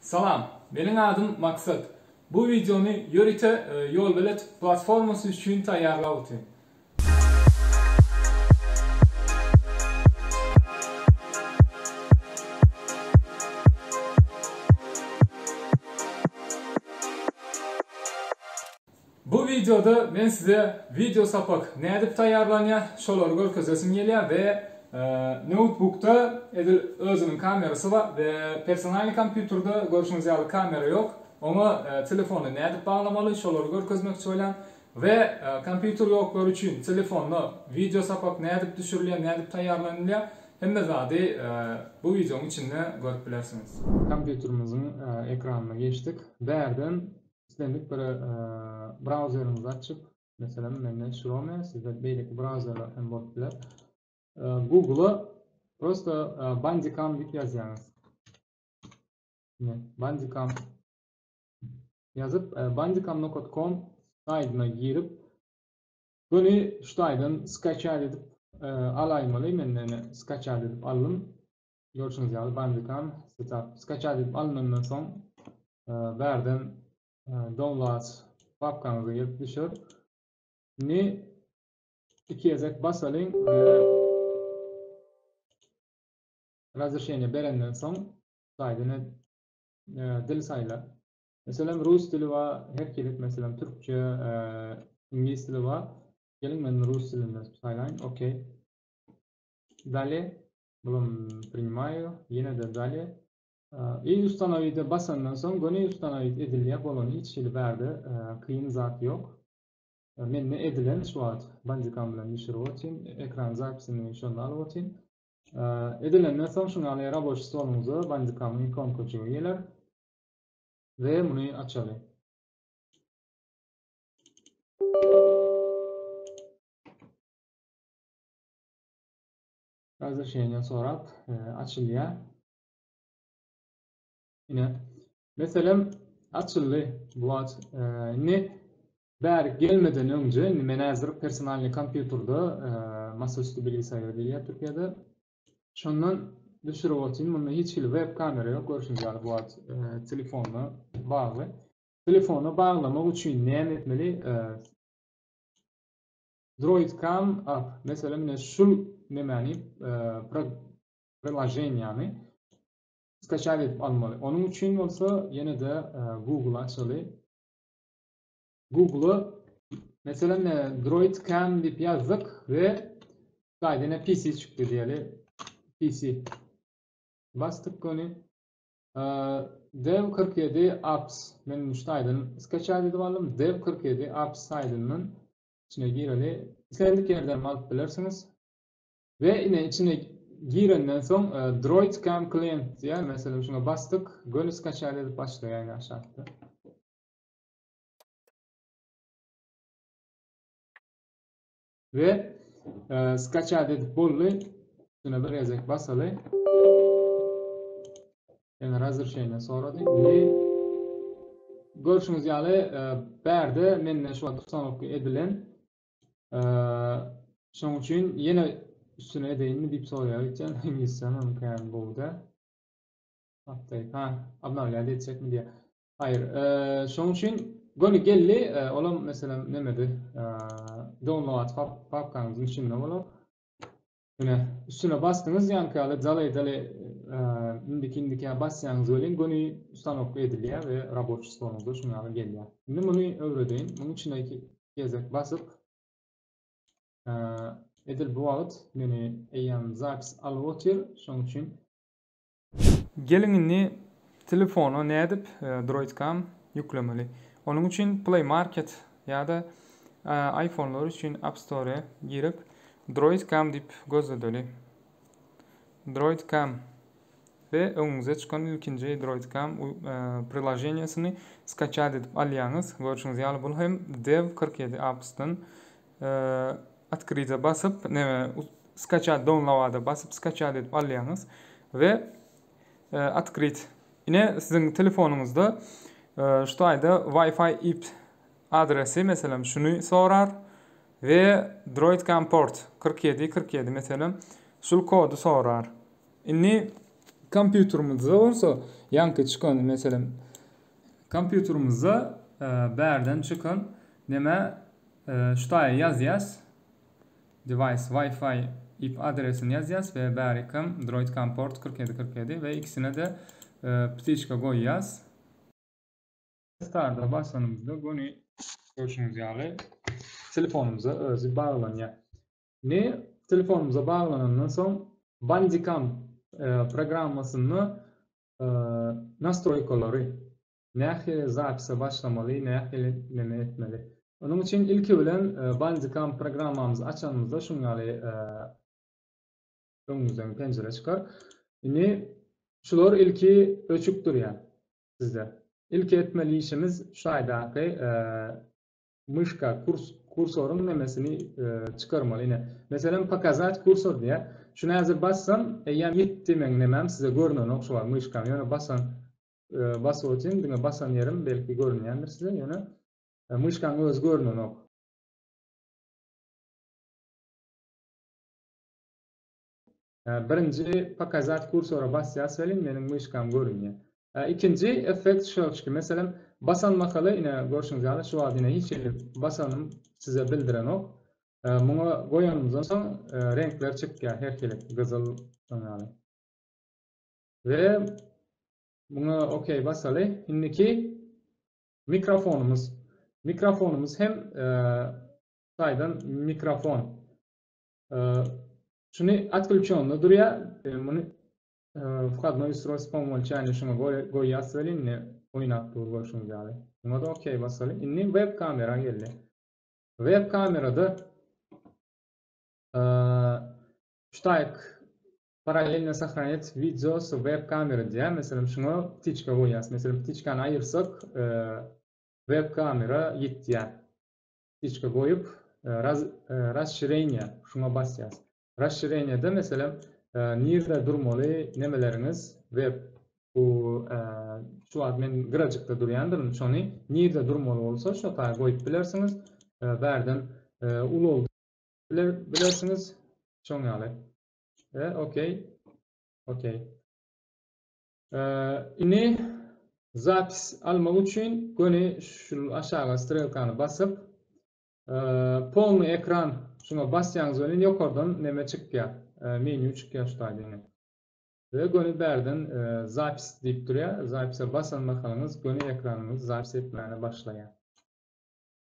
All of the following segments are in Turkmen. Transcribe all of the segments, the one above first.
Salam, meniň adym Maksat. Bu wideony ýörite Ýolbelet platformasy üçin taýýarlap otyryn. Bu wideoda men size wideo sapak nädip taýýarlanýar şolary görkezesim gelýär we noutbukda edil özüniň kamerasy bar we personalnyý kompýuterde görşüňiz ýaly kamera ýok oňa telefony nädip baglamaly şolary görkezmekçi bolýan we kompýuter ýoklar üçin telefonda wideo sapak nädip düşürilýär nädip taýýarlanylýar hemme zady bu wideoň içinde görüp bilersiňiz. Kompýuterimiziň ekranyna geçdik bärden Islendik bir brauzeriňizi açyp, meselem, mende Chrome, sizde beýleki brauzerler hem bolup biler. Google-a prosta Bandicam diýip ýazýaňyz. Bandicam ýazyp, bandicam.com saýtyna girip, göni şu taýdan skaçat edip alaýmaly. Men ene skaçat edip aldym. Görşüňiz ýaly Bandicam setup skaçat edip alnandan soň bärden downloads papkaňyza gelip düşer. Indi iki gezek basalyň we razrešeniýe berenden soň saýdyna dil saýla. Meselem rus dili bar, her hili meselem türkçe, iňlis dili bar. Geliň men rus dilinde saýlaýyn. Okey. Dalje. Bulam priнимаю. Ýene-de dalje. I ustanovite basandan soň göni ustanovit edilýär bolany hiç hili bärde kyn zat ýok. Mende edilen şu wagt bandikam bilen düşürip otyryn. Ekran zapisini şonda alyp otyryn. Edilenden soň şuny ýaly raboçi stoluňyza bandikamyň ikonkajygy geler. We muny açaly. Razrešeniýe sorap açylýar. Ine. Meselem, açyldy bu wagt. Indi bärik gelmeden öňje, indi men häzir personalnyý kompýuterde, masaüsti bilgisayar diýilýär Türkiýede. Şondan düşürip otyryn. Munda hiç hili web kamera ýok, görşüňiz ýaly bu wagt telefona bagly. Telefona baglamak üçin näme etmeli? Droidcam app, meselem ine şul nemäni priloženiýany skaçat edip almaly. Onuň üçin bolsa ýene-de Google açaly. Google-a meselem Droidcam diýip ýazdyk we saýda ine PC çykdy diýeli. PC. Basdyk göni. Dev 47 apps men şu taýdan skaçat edip aldym. Dev 47 apps saýdyndan içine gireli. Islendik ýerden alyp bilersiňiz. We ine içine girenden soň e, Droidcam Client diýýär. Meselem şuňa basdyk, göni skaçat edip başlaýar ýa aşakda. We e, skaçat edip boldy. Şuna bir gezek basaly. Ýene razrešeniýe sorady. Indi görşüňiz ýaly, e, bärde mende şu wagt ustanovka edilen. E, şonuň üçin ýene üstüne edeýinmi diýip soraýar öýtýän. Iňlisçe mümkin gowy-da. Update, ha, obnawlýat etjekmi diýýär. Haýyr, e, şonuň üçin göni geldi, olam meselem nemedi, download papkaňyzyň içinde bolar. Ine, üstüne basdyňyz ýaňky ýaly dalay dalay indiki indikä basýaňyz welin göni ustanowka edilýär we raboçi stoluňyza şuň ýaly gelýär. Indi muny öwredeýin. Munuň içine iki gezek basyp edil bu wagt meni eýýäm zapis alyp otyr. Şonuň üçin Geliň indi telefona nädip Droidcam ýüklemeli. Onuň üçin Play Market ýa-da iPhone-lar üçin App Store girip Droidcam diýip gözledeli. Droidcam we öňüňize çykan ilkinji Droidcam priloženiýasyny skaçat edip alýaňyz. Görşüňiz ýaly bu hem Dev 47 Apps-dan Otkryta basyp, neme skaçat downloada basyp skaçat edip alýaňyz we otkryt. Ine siziň telefonyňyzda şu taýda Wi-Fi IP adresi meselem şuny sorar we Droidcam port 47 47 meselem şul kody sorar. Indi Kompýuterimizde bolsa ýaňky çykan meselem kompýuterimizde bärden çykan neme şu taýa ýazýas device Wi-Fi IP adresini ýazýas we bärikam Droidcam port 47 47 we ikisine-de ptiçka goýýas. Starda basanymyzda göni görşüňiz ýaly telefonymyza özi baglanýar. Indi telefonymyza baglanandan soň Bandicam programmasynda nastroýkalary nähili zapise başlamaly, nähili neme etmeli. Onuň üçin ilki bilen Bandicam programmamyzy açanymyzda şuň ýaly öňüňizden penjire çykar. Indi şular ilki öçük durýar. Sizde. Ilki etmeli işimiz şu aýdaky myşka kurs kursoryň nemesini çykarmaly ine. Meselem pokazat kursor diýýär. Şuny häzir bassam eýýäm ýitdi meň nemem size görnenok şu wagt myşkam. Ýöne basan basyp otyryn diňe basan ýerim belki görünýändir size ýöne myşkaň özi görnenok. Birinji pokazat kursora basýas welin meniň myşkam görünýär. Ikinji effekt şelçki. Meselem, basan mahaly ine görşüňiz ýaly şu wagt ine hiç hili basanym size bildirenok. Muňa goýanymyzdan soň reňkler çykýar her hili gyzyl şoň ýaly. We muňa okey basaly. Indiki mikrofonymyz. Mikrofonymyz hem taýdan mikrofon. Şuny otklýuçenny durýar. Muny whodnoý ustroýstwo po umolçaniýu şuňa goýýas welin indi oýnap dur görşüňiz ýaly. Muňa-da okey basaly. Indi web kamera geldi. Web kamerada şu taýyk paralelno sahranit wideo s web kamera diýýär. Meselem şuňa ptiçka goýýas. Meselem ptiçkany aýyrsak web kamera ýitýär. Ptiçka goýup, rasşireniýe şuňa basýas. Rasşireniýede meselem nirde durmaly nemeleriňiz web bu şu wagt men gyrajykda durýandyryn şony nirde durmaly bolsa şo taýa goýup bilersiňiz. Bärden ulaldyp bilersiňiz şoň ýaly. We okey. Okey. Indi zapis almak üçin göni şu aşaga strelkany basyp, polny ekran şuňa basýaňyz welin ýokardan neme çykýar, menýu çykýar şu taýda ine. We göni bärden zapis diýip durýar. Zapise basan mahalyňyz göni ekranyňyz zapis etmäne başlaýar.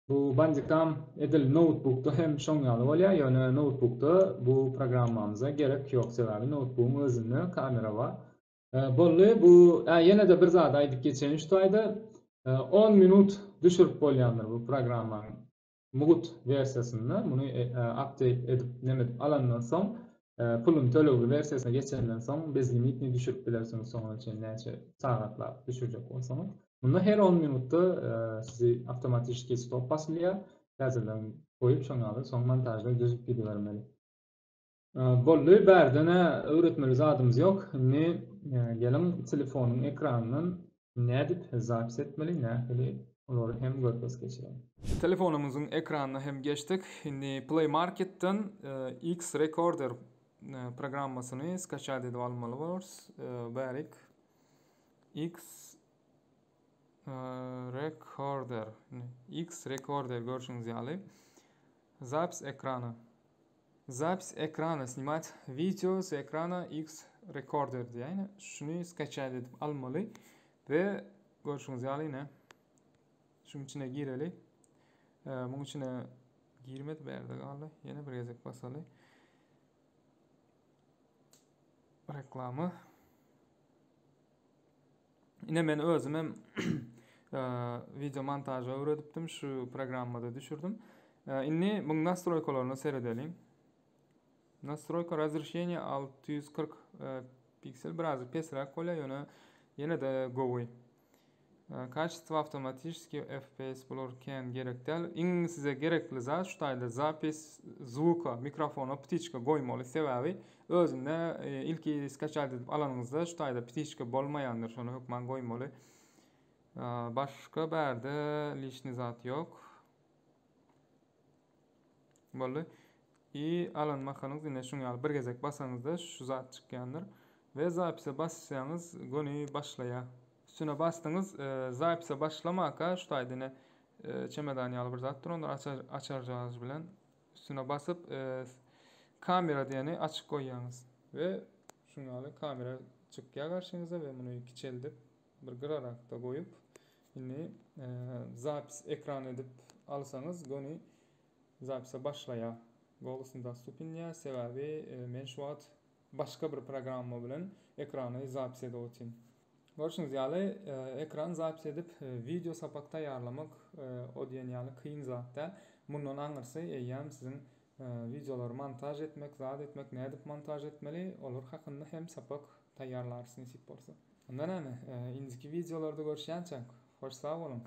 Bu Bandicam edil noutbukda hem şoň ýaly bolýar, ýöne noutbukda bu programmamyza gerek ýok, sebäbi noutbugyň özünde kamera bar. Boldy, bu ýene-de bir zady aýdyp geçeýin şu taýda, on minut düşürip bolýandyr bu programmanyň mugt wersiýasynda, muny update edip neme edip alandan soň, puluny tölegli wersiýasyna geçenden soň bezlimitni düşürip bilersiňiz soňuna çenli näçe sagatlap düşürjek bolsaňyz. Munda her on minutda sizi awtomatiçki stop basylýar. Täzeden goýup şoň ýaly soň montažda düzüp gidibermeli. Boldy, bärden-ä öwretmeli zadymyz ýok. Indi geliň telefonyň ekranyndan nädip zapis etmeli, nähili olary hem görkezip geçelim. Telefonymyzyň ekranyna hem geçdik. Indi Play Marketden X Recorder programmasyny skaçat edip almaly bolarys. Bärik X Recorder. X Recorder görşüňiz ýaly. Zapis ekrana. Zapis ekrana snimat video s ekrana X Recorder diýýär. Şuny skaçat edip almaly we görşüňiz ýaly ine şuň içine gireli. Muň içine girmedi bärde galdy. Ýene bir gezek basaly. Reklama. Ine men özüm hem video montaža öwredipdim, şu programmada düşürdim. Indi muň nastroýkalaryna seredeliň. Nastroýka razrešeniýe 640 piksel biraz pesräk bolýar, ýöne ýene-de gowy. Kaçestvo awtomatiçeski FPS bular kän gerek däl. Iň size gerekli zat şu taýda zapis zvuka mikrofona ptiçka goýmaly. Sebäbi özünde ilki skaçat edip alanyňyzda şu taýda ptiçka bolmaýandyr. Şony hökman goýmaly. Başga bärde lişni zat ýok. Boldy. I alan mahalyňyz ine şuň ýaly bir gezek basaňyzda şu zat çykýandyr. We zapise basýaňyz göni başlaýar. Üstüne basdyňyz zapise başlamaka şu taýda ine çemedan ýaly bir zat durandyr açarjagaz bilen üstüne basyp kamera diýeni açyk goýýaňyz we şuň ýaly kamera çykýar garşyňyza we muny kiçeldip bir gyrarakda goýup indi zapis ekran edip alsaňyz göni zapise başlaýar. Golus nedostupin diýýär sebäbi men şu wagt başga bir programma bilen ekrany zapis edip otyryn. Görşüňiz ýaly, ekran zapis edip wideo sapak taýýarlamak o diýen ýaly kyn zat däl. Mundan aňyrsy eýýäm siziň wideolary montaž etmek, zat etmek, nädip montaž etmeli, olar hakynda hem sapak taýýarlarys nesip bolsa. Onda näme, indiki wideolarda görüşýänçäk, hoş sag boluň!